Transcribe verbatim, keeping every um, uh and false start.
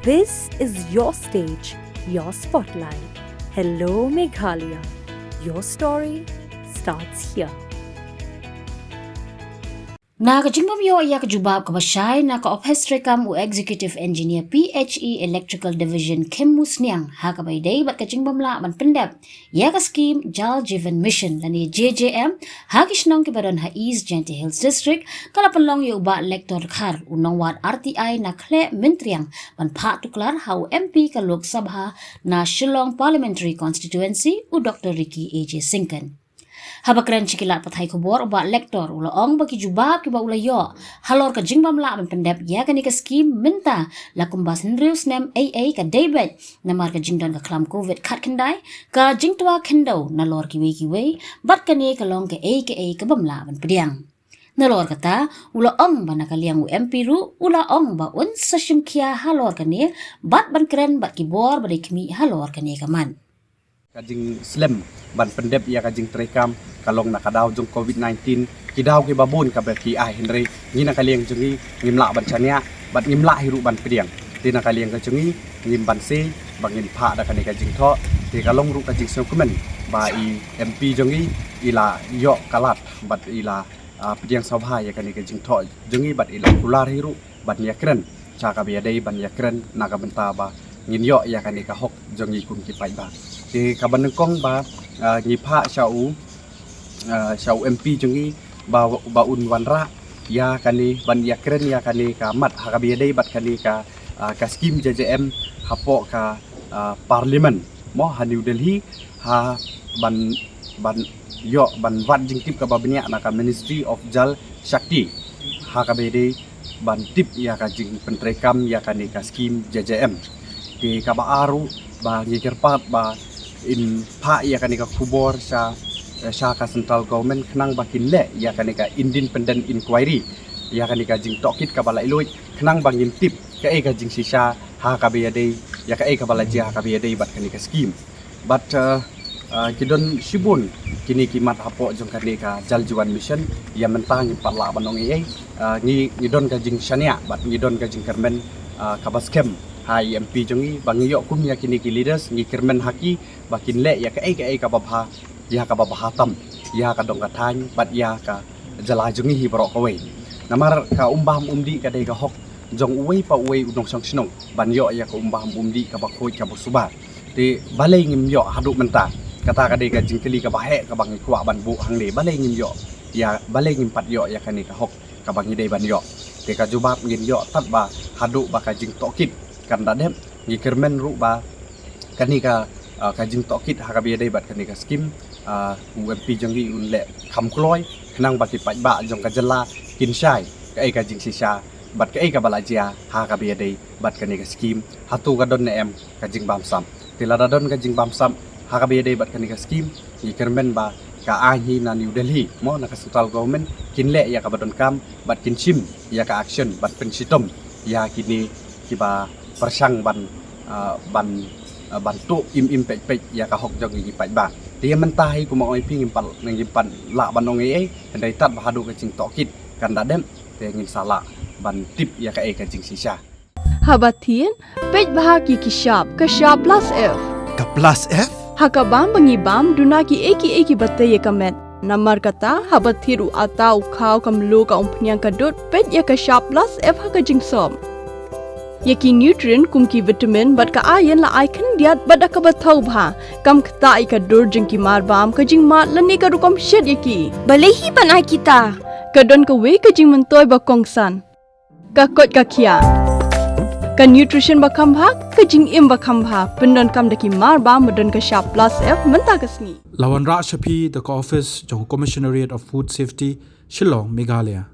This is your stage, your spotlight. Hello, Meghalaya. Your story starts here. Na ka jingbym ïoh ïa ka jubab kaba shai na ka ophis treikam u Executive Engineer P H E Electrical Division Khymmusniang, ha kaba ïadei bad ka jingbym lah ban pyndep ïa ka skim Jal Jeevan Mission lane J J M ha ki shnong kiba don ha East Jaintia Hills District, ka la pynlong ïa u Bah Lector Dkhar, u nongwad R T I na Khleh Myntriang, ban phah tuklar ha u M P ka Lok Sabha na Shillong Parliamentary Constituency, u Doctor Ricky A J Syngkon. Haba kren sha ki lad pathai khubor, u Bah Lector u la ong ba ki jubab kiba u la ïoh halor ka jingbym lah ban pyndep ïa kane ka skim mynta la kumba hynriew snem ei ei ka dei beit, namar ka jingdon ka khlam Covid khatkhyndai, ka jingtwa khyndew nalor kiwei kiwei, bad kane ka long kaei kaei kabym lah ban pdiang. Nalor kata, u la ong ba na ka liang u M P ruh u la ong ba un sa shim khia halor kane, bad ban kren bad ki bor ba dei khmih halor kane ka mat. Ka jingslem ban pyndep ïa ka jingtreikam ka long na ka daw jong Covid nineteen, ki daw kiba bun kaba ki ai, hynrei ngi na ka liang jong ngi ngim lah ban shaniah bad ngim lah hi ruh ban pdiang. Te na ka liang ka jong ngi ngim banse ba ngin phah da kane ka jingthoh. Te ka long ruh ka jingsngewkmen ba i M P jong ngi i la ïoh ka lad bad i la, ah, pdiang sngewbha ïa kane ka jingthoh jong ngi bad i la kular hi ruh ban ïakren sha kaba ïadei ban ïakren na ka bynta ba ngin ïoh ïa kane ka hok jong ngi kum ki paidbah. Te kaba nyngkong ba, ah, ngi phah sha u, ah, sha u M P jong ngi ba, ba un wanrah ïa kane ban ïakren ïa kane ka mat ha kaba ïadei bad kane ka, ah, ka skim J J M hapoh ka, ah, Parliament mo ha New Delhi, ha ban, ban ïoh ban wad jingtip kaba bniah na ka Ministry of Jal Shakti ha kaba ïadei ban tip ïa ka jingpyntreikam ïa kane ka skim J J M. Te kaba ar ruh ba ngi kyrpad ba in phah ïa kane ka khubor sha, sha ka central government khnang ba kin leh ïa kane ka independent inquiry ïa kane ka jingtohkit kaba la ïaluid khnang ba ngin tip kaei ka jingshisha ha kaba ïadei ïa kaei kaba la jia ha kaba ïadei bad kane ka skim. Bad, uh, uh, ki don shibun kine ki mat hapoh jong kane ka Jal Jeevan Mission. Ïa mynta ngim pat lah ban ong ei ei, uh, ngi, ngi don ka jingshaniah bad ngi don ka jingkyrmen, uh, kaba skhem ha i M P jong ngi ba ngi ïoh kum ïa kine ki leaders, ngi kyrmen ha ki ba kin leh ïa kaei kaei kaba bha, ïa kaba bha tam ïa ka dong ka thaiñ bad ïa ka jylla jong ngi hi baroh kawei. Namar ka umbam umdih ka dei ka hok jong uwei pa uwei u nongshong shnong ban ïoh ïa ka umbam umdih kaba khuid kaba suba. Te balei ngim ïoh haduh mynta? Kata ka dei ka jingkylli kaba heh kaba ngi kwah ban buh hangne. Balei ngim ïoh ïa, balei ngim pat ïoh ïa kane ka hok kaba ngi dei ban ïoh? Te ka jubab ngin ïoh tad ba haduh ba ka jingtohkit kan da dep. Ngi kyrmen ruh ba kane ka, ah, ka jingtohkit ha kaba ïadei bad kane ka skim, ah, u M P jong ngi un leh kham kloi khnang ba ki paidbah jong ka jylla kin shai kaei ka jingshisha bad kaei kaba la jia ha kaba ïadei bad kane ka skim. Hato ka don ne em ka jingbamsap? Te lada don ka jingbamsap ha kaba ïadei bad kane ka skim, ngi kyrmen ba ka aiñ hi na New Delhi mo na ka central government kin leh ïa kaba donkam bad kin shim ïa ka action bad pynshitom ïa kine kiba pyrshang ban, ah, ban, ah, ban tuh im im peit peit ïa ka hok jong ngi ki paidbah. Te ïa mynta hi kum u M P ngim pat, ngim pat lah ban ong ei ei, hynrei tad ba haduh ka jingtohkit kan da dep te ngin sa lah ban tip ïa kaei ka jingshisha. Haba thied, peit bha ki ki shap, ka shap plus F. Ka plus F? Ha ka bam ba ngi bam, duna kiei kiei kiba tei ïa ka met. Namar kata, haba thied u atta u khaw ka mluh ka umphniang ka dud, peit ïa ka shap plus F ha ka jingsop. Ïa ki nutrient kum ki vitamin bad ka iron la ai khyndiat bad da kaba thaw bha. Kam ktah ïa ka dur jong ki marbam, ka jingmad lane ka rukom shet ïa ki. Balei hi ban ai kita? Ka don kawei ka jingmyntoi ba kongsan. Ka koit ka khiah. Ka nutrition ba kham bha, ka jingim ba kham bha. Pyndonkam da ki marbam ba don ka shap plus F mynta ka sngi. La wanrah sha phi da ka office jong Commissionerate of Food Safety, Shillong, Meghalaya.